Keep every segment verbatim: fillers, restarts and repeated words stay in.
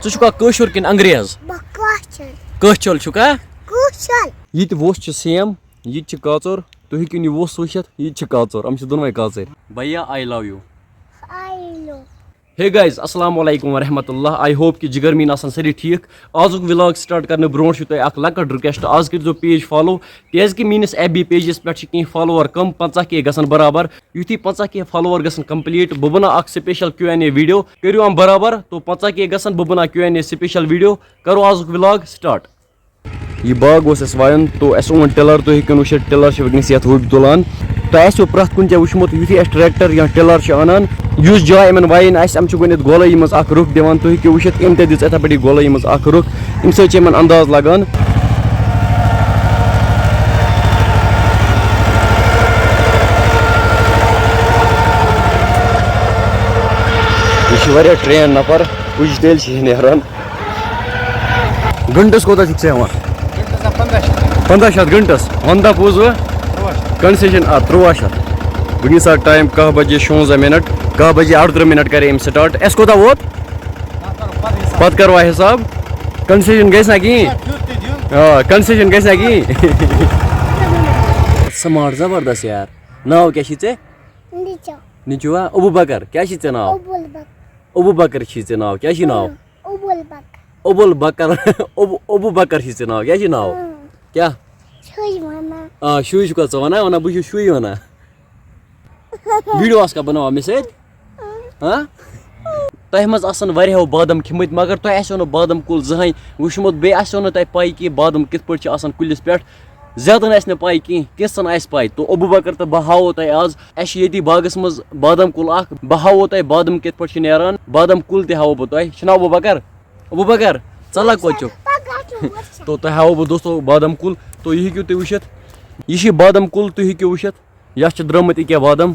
ژٕ چھُکھا کٲشُر کِنہٕ انگریز؟ بہٕ کٲشُر۔ کٲشُر چھُکھا؟ کٲشُر۔ یہِ تہِ ووٚژھ چھُ سیم، یہِ تہِ چھُ کاژُر۔ تُہۍ ہیٚکِو یہِ ووٚژھ وٕچھِتھ، یہِ تہِ چھُ کاژُر۔ یِم چھِ دۄنوَے کاژٕرۍ۔ بھیا، I love you۔ I love۔ Hey guys، السلام علیکم ورحمۃ اللہ۔ I hope کہِ جگر میٖن آسَن سٲری ٹھیٖک۔ آزُک vlog start کرنہٕ برونٛٹھ چھُ تۄہہِ اکھ لۄکٕٹ request، آز کٔرۍزیو page follow، کیازِ کہِ میٲنِس F B pageس پٮ۪ٹھ چھِ کینٛہہ follower کم، پنٛژاہ K گژھن برابر۔ یُتھُے پنٛژاہ K follower گژھن complete، بہٕ بناو اکھ special Q and A video، کٔرِو یِم برابر۔ تو پنٛژاہ K گژھن، بہٕ بناو Q and A special video۔ کرو آزُک vlog start۔ یہِ باغ اوس اَسہِ وایُن، تو اَسہِ اوٚن tiller، تُہۍ ہیٚکِو وٕچھِتھ tiller چھِ وٕنکیٚنَس یَتھ ہوٚبۍ تُلان۔ تۄہہِ آسیو پرٛٮ۪تھ کُنہِ جایہِ وٕچھمُت، یُتھُے اَسہِ tractor یا tiller چھِ اَنان، یُس جاے یِمَن وایِنۍ آسہِ، یِم چھِ گۄڈٕنٮ۪تھ گۄلٲیی منٛز اَکھ رُکھ دِوان۔ تُہۍ ہیٚکِو وٕچھِتھ، أمۍ تہِ دِژ یِتھَے پٲٹھۍ گۄلٲیی منٛز اَکھ رُکھ، اَمہِ سۭتۍ چھِ یِمَن انداز لگان۔ یہِ چھِ واریاہ train نفر، کُجہِ تیٚلہِ چھِ یہِ نیران۔ گنٹس کوتاہ چھُکھ ژٕ ہٮ۪وان؟ گنٹس ہا پنٛداہ شیٚتھ۔ پنٛداہ شیٚتھ گنٹس؟ وَن تہٕ پوٚز وۄنۍ۔ تُرٛواہ شیٚتھ۔ Concession آ، تُرٛواہ شیٚتھ۔ وٕنکیٚس آ time کاہ بجے شُوَنزاہ minute، کاہ بجے اَرتٕرٛہ minute کرے أمۍ start۔ اَسہِ کوتاہ ووت؟ آ، کرو پتہٕ حساب۔ پتہٕ کروا حساب؟ Concession گژھِ نا کِہیٖنۍ؟ آ، تیُتھ تہِ دیُن۔ آ، concession گژھِ نا کِہیٖنۍ؟ Smart زبردست یار۔ ناو کیٛاہ چھُے ژےٚ؟ نیٚچو۔ نیٚچو ہا؟ ابوٗ بکر۔ کیٛاہ چھُے ژےٚ ناو؟ ابوٗ بکر۔ ابوٗ بکر چھُے ژےٚ ناو۔ کیٛاہ چھُے ناو؟ ابوٗ بکر۔ ابوٗ بکر۔ ابوٗ، ابوٗ بکر چھُے ژےٚ ناو۔ کیٛاہ چھُے ناو؟ اۭں۔ کیٛاہ؟ شُرۍ وَنان۔ آ، شُرۍ چھُکھا ژٕ وَنان؟ وَنان، بہٕ چھُس شُرۍ وَنان۔ Video آسکھا بناوان مےٚ سۭتۍ؟ ہاں؟ تۄہہِ منٛز آسن واریاہو بادام کھیٚمٕتۍ، مگر تۄہہِ آسیو نہٕ بادام کُل زٕہٕنۍ وٕچھمُت، بیٚیہِ آسیو نہٕ تۄہہِ پَے کہِ بادام کِتھ پٲٹھۍ چھِ آسان کُلِس پٮ۪ٹھ۔ زیادَن آسہِ نہٕ پَے کینٛہہ، کینٛژَن آسہِ پَے۔ تو ابوٗ بکر تہٕ بہٕ ہاوو تۄہہِ آز، اَسہِ چھِ ییٚتی باغَس منٛز بادام کُل اَکھ، بہٕ ہاوو تۄہہِ بادام کِتھ پٲٹھۍ چھِ نیران، بادام کُل تہِ ہاوو بہٕ تۄہہِ۔ چھُنہ ابوٗ بکر؟ ابوٗ بکر، ژَلہ کوٚت چھُکھ؟ پگاہ چھُ وٕچھان۔ تو تۄہہِ ہاوو بہٕ دوستو بادام کُل، تو یہِ ہیٚکِو تُہۍ وٕچھِتھ۔ یہِ چھِ بادام کُل، تُہۍ ہیٚکِو وٕچھِتھ۔ یَتھ چھِ درٛامٕتۍ ییٚکیٛاہ بادام۔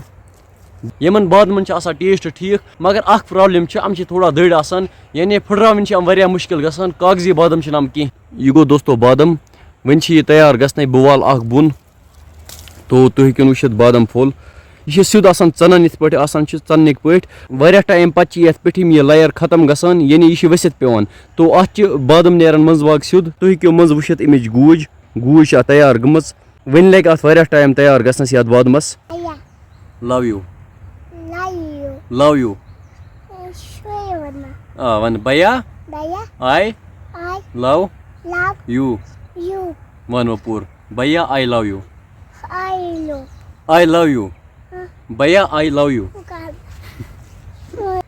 یِمَن بادمَن چھِ آسان taste ٹھیٖک، مگر اَکھ problem چھِ، یِم چھِ تھوڑا دٔرۍ آسان، یعنی پھٕٹراوٕنۍ چھِ یِم واریاہ مُشکِل گژھان۔ کاغذی بادام چھِنہٕ یِم کینٛہہ۔ یہِ گوٚو دوستو بادام، وۄنۍ چھِ یہِ تیار گژھنَے۔ بہٕ والہٕ اَکھ بۄن، تو تُہۍ ہیٚکِو وٕچھِتھ بادام پھوٚل۔ یہِ چھِ سیوٚد آسان ژَنَن، یِتھ پٲٹھۍ آسان چھِ ژَننٕکۍ پٲٹھۍ۔ واریاہ time پَتہٕ چھِ یَتھ پٮ۪ٹھ یِم یہِ layer ختم گژھان، یعنی یہِ چھِ ؤسِتھ پٮ۪وان۔ تو اَتھ چھِ بادام نیران منٛزٕ باگ سیوٚد۔ تُہۍ ہیٚکِو منٛزٕ وٕچھِتھ اَمِچ گوٗج، گوٗج چھِ اَتھ تیار گٔمٕژ۔ وۄنۍ لَگہِ اَتھ واریاہ time تیار گژھنَس یَتھ بادمَس۔ بھیا۔ Love you۔ Love you۔ Love you۔ شوے وَنان۔ آ، وَن بھیا۔ بھیا۔ I۔ I۔ Love۔ Love۔ You۔ You۔ وَن وۄنۍ پوٗرٕ۔ بھیا، I love you۔ I love۔ I love you۔ ہاں۔ بھیا، I love you۔ کر۔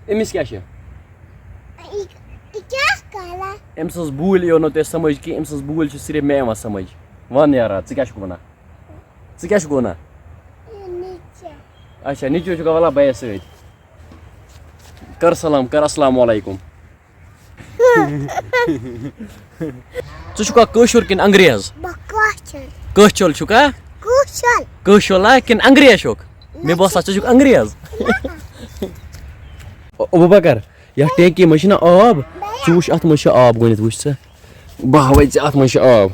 أمِس کیٛاہ چھِ؟ یہِ، یہِ کیٛاہ کَران؟ أمۍ سٕنٛز بوٗلۍ یِیو نہٕ تۄہہِ سَمٕجھ کینٛہہ، أمۍ سٕنٛز بوٗلۍ چھِ صرف مےٚ یِوان سَمٕجھ۔ وَن یارا، ژٕ کیٛاہ چھُکھ وَنان؟ ژٕ کیٛاہ چھُکھ وَنان؟ نیٚچو۔ اچھا، نیٚچو چھُکھا؟ وَلہ بَیَس سۭتۍ۔ کَر سلام، کَر السلام علیکم۔ ژٕ چھُکھا کٲشُر کِنہٕ انگریز؟ بہٕ کٲشُر۔ کٲشُر چھُکھا؟ کٲشُر۔ کٲشُر ہا کِنہٕ انگریز چھُکھ؟ مےٚ باسان ژٕ چھُکھ انگریز۔ ابوٗ بکر، یَتھ ٹینکی منٛز چھُنہ آب؟ ژٕ وٕچھ، اَتھ منٛز چھُ آب، گۄڈٕنٮ۪تھ وٕچھ ژٕ۔ بہٕ ہاوَے ژےٚ، اَتھ منٛز چھُ آب۔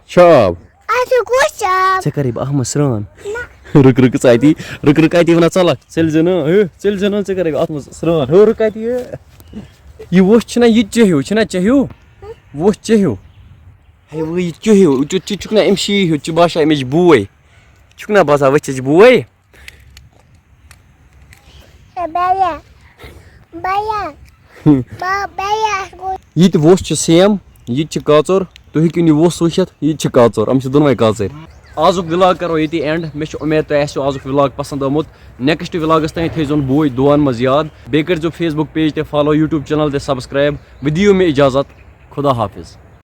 چھُ آب؟ اَتھ چھُ کُس آب؟ ژےٚ کَرے بہٕ اَتھ منٛز سرٛان۔ نہ۔ رُک، رُک، ژٕ اَتی، رُک، رُک، اَتی وَنان ژَلَکھ، ژٔلۍ زِ نہٕ، ہے، ژٔلۍ زِ نہٕ، ژےٚ کَرے بہٕ اَتھ منٛز سرٛان۔ ہیوٚر رُک اَتی، ہے۔ یہِ ووٚژھ چھُنہ، یہِ تہِ چیٚہِو، چھُنہ چیٚہِو؟ ووٚژھ چیٚہِو۔ ہے، وۄنۍ یہِ تہِ چیٚہِو، ژٕ، ژٕ چھُکھ نہ أمۍ سی ہیوٚو، ژٕ باسان أمِس بوے۔ چھُکھ نہ باسان ؤژھِس بوے؟ بیا۔ بیا۔ با-، بیا۔ یہِ تہِ ووٚژھ چھُ سیم، یہِ تہِ چھُ کاژُر۔ تُہۍ ہیٚکِو یہِ ووٚژھ وٕچھِتھ، یہِ تہِ چھُ کاژُر۔ یِم چھِ دۄنوَے کاژٕرۍ۔ آزُک vlog کرو ییٚتی end۔ مےٚ چھِ اُمید تۄہہِ آسیو آزُک vlog پسنٛد آمُت۔ Next vlogس تام تھٲیزیون بوے دُعاہن منٛز یاد۔ بیٚیہِ کٔرۍزیو Facebook page تہِ follow، YouTube channel تہِ subscribe۔ وۄنۍ دِیِو مےٚ اجازت۔ خدا حافظ۔